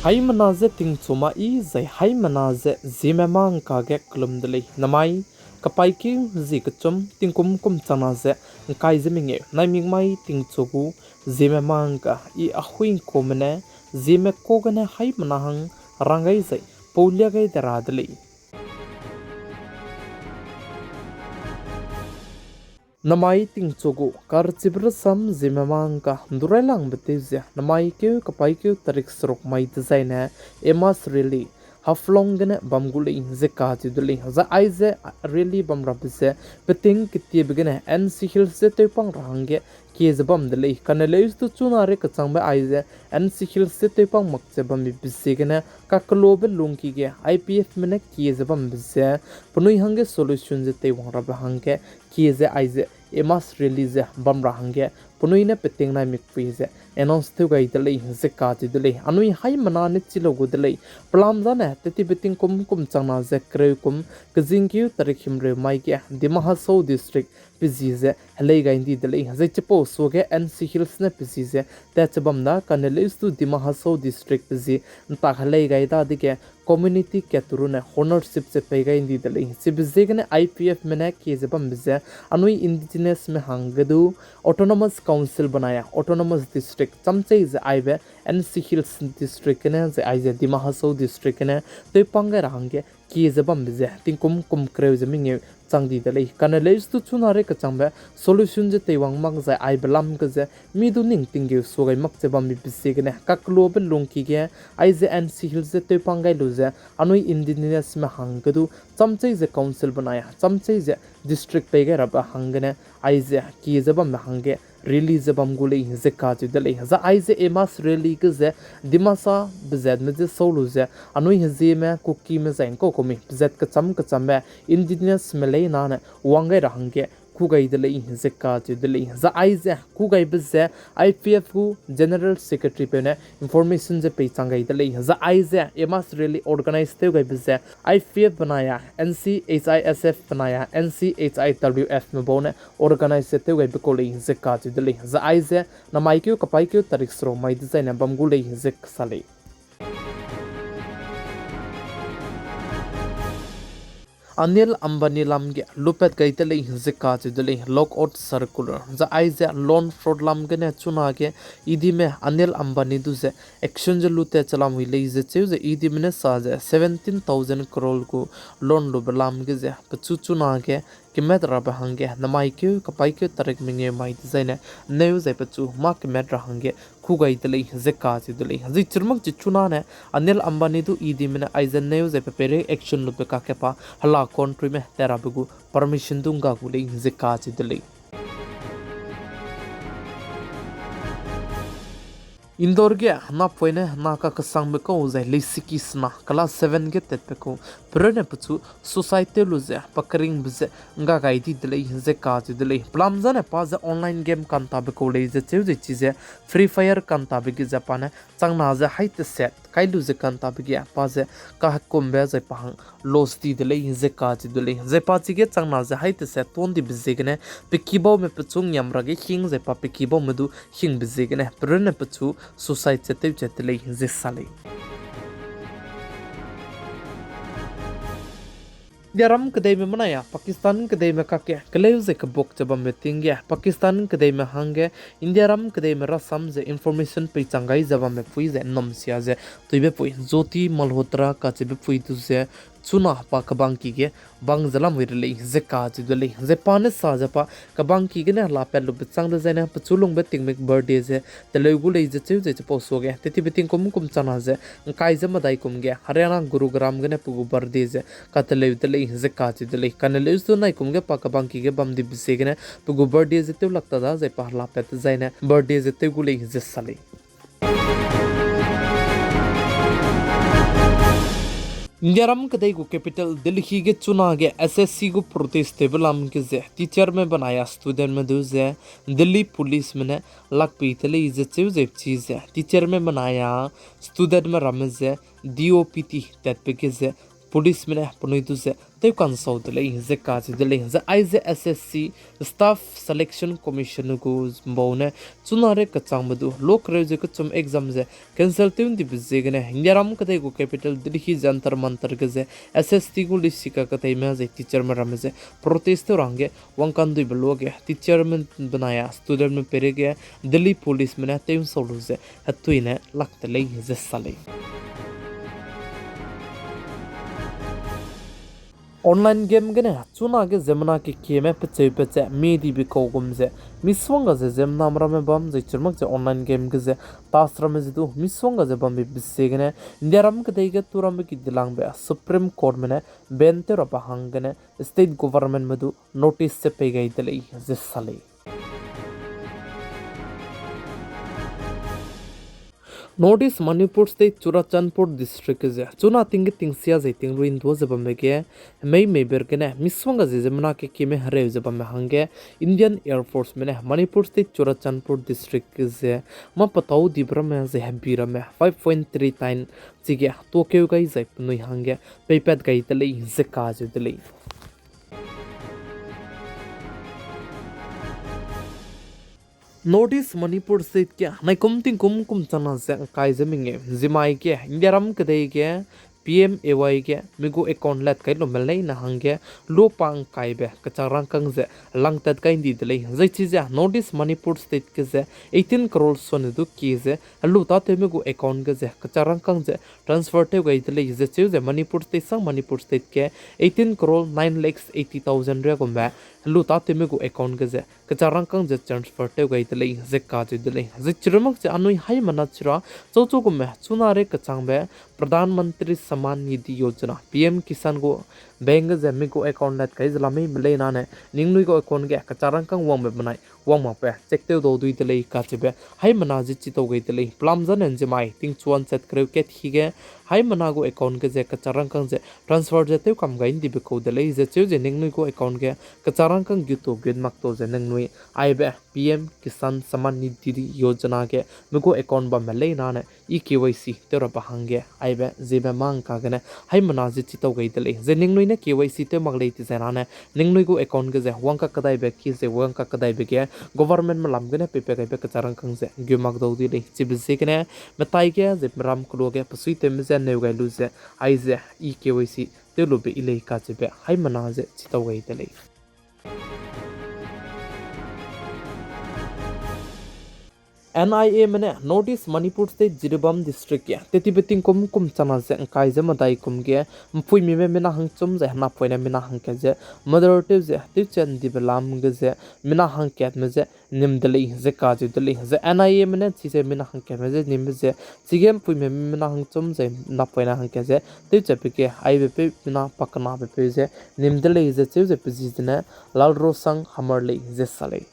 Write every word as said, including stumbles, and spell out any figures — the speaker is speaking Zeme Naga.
Haimena je tingchu ma i zai haimena ze Zeme mangka ge kelum de lei. Namai kapaîkeu zie kechum tingkum kum changna ze ngkai ze mengeu naimik mai tingchu gu Zeme mangka i ahuingkume ne Zeme ka gene haimena hang rang gai zai paulia gai de ra de lei. Namai tingchu gu karchibe rasam Zeme mangka ndurailangbe tew ze namai keu kapaîkeu tarik seruk mai dezaine Emma's Rally Haflong gene bam gu lei ze kacheu de lei. Zai aize rally bam rabe ze peting ketiebe gene N C Hills ze tewpang ra hangge kie ze bam de lei. Kane leus du chuna rei kechangbe aize N C Hills ze tewpang mak ze bambe ziegene kakelobe lungki ge I P Fme ne kie ze bambe ze penui hangge solution ze teiwang rabe hangge kie ze aize Emma's Rally ze bam ra hangge penui ne peting naimikpui ze announce tew gai de lei ze kacheu de lei. Anui haimena ne chi lau gu de lei. Pelam zane tetibe tingkum kum changna ze kereu kum kezingkeu tarik himreu mai ge Dima Hasao District pe zi ze helei gai ndi de lei. Zai chipau suage N C Hills ne pe zi ze tat che bam da, kane leus du Dima Hasao District pe zi ntak helei gai dadege community kat ru ne ownership ze pei gai ndi de lei. Chibe ziegene I P Fme ne kie ze bambe ze anui indigenousme hangge du Autonomous Council benai a Autonomous District chamchei ze aibe N C Hills District gene zai aize Dima Hasao District gene tewpang gai ra hangge kie ze bambe ze tingkum kum kereu ze mengeu chang di de lei. Kane leus du chuna rei kechangbe solution ze teiwang mak zai aibe lam ge ze mi du ning tinggeu sua gai mak ze bambe ziegene kakelobe lungki ge aize N C Hills ze tewpang gai lu ze anui indigenousme hangge du chamchei ze council benai a chamchei ze district pei gai rabe hanggene aize kie ze bambe hangge rally ze bam gu lei ze kacheu de lei. Zai aize Emma's Rally ge ze Dimasa bezatme ze sau lu ze anui Hezieme, Kukime zai ngkau kumi bezat kecham kechambe indigenousme lei nane wang gai ra hangge ku gai de lei ze kacheu de lei. Zai aize ku gaibe ze I P F gu General Secretary peu ne information ze peichang gai de lei. Zai aize Emma's Rally organize tew gaibe ze I P F benai a N C H I S F benai a N C H I W Fme bau ne organize ze tew gaibe kau lei ze kacheu de lei. Zai aize namai keu kapaî keu tarik seruk mai dezaine bam gu lei ze kasa lei. Anil Ambani lam ge lupat gai de lei ze kacheu de lei, lockout circular. Zai aize loan fraud lam gene chunage EDme Anil Ambani du ze action ze lu tat che lam wi lei ze cheu ze EDme ne sa ze seventeen thousand crore gu loan lube lam ge ze pechu chunage kemat rabe hangge namai keu kapaî keu tarik mengeu mai dezaine neu zai pechu mâ kemat ra hangge ku gai de lei ze kacheu de lei. Zai chirmak chi chunane Anil Ambani du EDme ne aize neu zai pe peirei action lube kakge pa hela countryme tat rabe gu permission du ngga gu lei ze kacheu de lei. Indore ge napoine na kakesangbe kau zai leisiki sena class seven ge tatbe kau pereune pechu suicide tew lu ze pa keringbe ze ngga gai di de lei ze kacheu de lei. Pelam zane pa ze online game kantabe kau lei ze cheu ze chize Free Fire kantabe ge ze pa ne changna ze hai teset kai lu ze kantabe ge pa ze kahekumbe zai pa hang loss di de lei ze kacheu de lei. Zai pa chige changna ze hai teset tuan dibe ziegene pe kibaume pechu ngiam ra ge hing zai pa pe kibaume du hingbe ziegene pereune pechu suicide ze tewchat de lei ze sa lei. Indiaram kedeime benai a Pakistan kedeime kakge keleu ze kebuk ze bambe ting ge Pakistan kedeime hangge Indiaram kedeime rasam ze information peichang gai ze bambe pui ze nnum sia ze tuibe pui Jyoti Malhotra kacheube pui du ze chuna pa kebangki ge bang ze lamui re lei ze kacheu de lei. Zai pa ne sa ze pa kebangki gene helapat lube chang dezaine pechu lungbe tingmik birthday ze teleu gu lei ze cheu ze chipau suage tetibe tingkum kum changna ze ngkai ze medai kum ge Haryana Gurugram gene pe gu birthday ze kateleu de lei ze kacheu de lei. Kane leus du naikum ge pa kebangki ge bam dibe ziegene pe gu birthday ze tew lak ta da zai pa helapat dezaine birthday ze tew gu lei ze sa lei. Indiaram kedei gu capital Delhi ge chunage S S C gu protest tewbe lam ge ze teacherme benai a studentme du ze Delhi policeme ne lakpei te lei ze cheu ze chi ze teacherme benai a studentme ramme ze D O P T tatbe ge ze policeme ne penui du ze tewkansau de lei ze kacheu de lei. Zai aize S S C Staff Selection Commission gu mbau ne chuna rei kechangbe du lokereu ze kechum exam ze cancel tew ndibe ziegene Indiaram kedei gu capital Delhi Jantar Mantar ge ze S S T gu lisi kaketeime zai teacherme ramme ze protest tew ra hangge wangkanduibe luage teacherme benai a studentme peireige Delhi policeme ne tewnsau lu ze hetui ne lak de lei ze sa lei. Online game gene chunage ziemmena kekieme pecheu pat ze mie dibe kau gum ze, misongga ze ziemmename ramme bam zai chirmak ze online game ge ze tas ramme ze du misongga ze bambe ziegene Indiaram kedei ge turambe ki dilangbe Supreme Courtme ne ban tew rabe hanggene state governmentme du notice ze pei gai de lei ze sa lei. North East Manipur State Churachandpur District ge ze chuna tingge tingsia zai tingrui ndua ze bambe ge, hemei meiber gene misongga ze ziemmena kekieme hereu ze bambe hangge, Indian Air Forceme ne Manipur State Churachandpur District ge ze mâ petâu dibe ramme zai hebi ramme five point three ton chige tuakeu gai zai penui hangge peipat gai de lei ze kacheu de lei. North East Manipur State ge naikum tingkum kum changna ze ngkai ze mengeu ziemmai ge Indiaram kedei ge P M A Y ge mi gu account lat kai lume leine hangge lupa ngkaibe kechak rangkâng ze langtat kai ndi de lei. Zai chize North East Manipur State ge ze eighteen crore sone du kie ze helu tâtewme gu account ge ze kechak rangkâng ze transfer tew gai de lei ze cheu ze Manipur State sang Manipur State ge eighteen crore nine lakhs eighty thousand ria gume helu tâtewme gu account ge ze kechak rangkâng ze transfer tew gai de lei ze kacheu de lei. Zai chirumak ze anui haimena chira chauchu gume chuna rei kechangbe Pradhan Mantri Samman Nidhi Yojana, P M Kisan gu bank ge ze mi gu account lat kai ze la mei me leine ningnui gu account ge kechak rangkâng wangbe benai wang makbe check tew dau dui de lei kacheube haimena ze chitau gai de lei. Pelam zane nziemmai tingchuan chat kereu kat hi ge haimena gu account ge ze kechak rangkâng ze transfer ze tew kam gai ndibe kau de lei ze cheu ze ningnui gu account ge kechak rangkâng gu tu gut mak tau ze ningnui aibe P M Kisan Samman Nidhi Yojana ge mi gu account bamme leinane e-K Y C tew rabe hangge aibe ziemme mâ ngkagene haimena ze chitau gai de lei. Zai ningnui ne K Y C tew mak lei ti zai nane ningnui gu account ge ze wangkakedaibe ki ze wangkakedaibe ge governmentme lam gene peipat gaibe kechak rangkâng ze gu mak dau di lei. Chibe ziegene metai ge ze meram keloa ge pesuitewme ze neu gai lu ze aize e-K Y C tew lube yi lei kacheube haimena ze chitau gai de lei. N I Ame ne North East Manipur State Jiribam District ge tetibe tingkum kum changna ze ngkai ze medai kum ge mpuimime mina hangchum zai henapoine mina hangkat ze murder tew ze tewchat ndibe lam ge ze mina hangkatme ze nim de lei ze kacheu de lei. Zai N I Ame ne chize mina hangkatme ze nimbe ze chige mpuimime mina hangchum zai henapoine hangkat ze tewchatbe ge aibepeu mina pakenabe peu ze nim de lei ze cheu ze pe ji zene Lalrosang Hamar lei ze sa lei.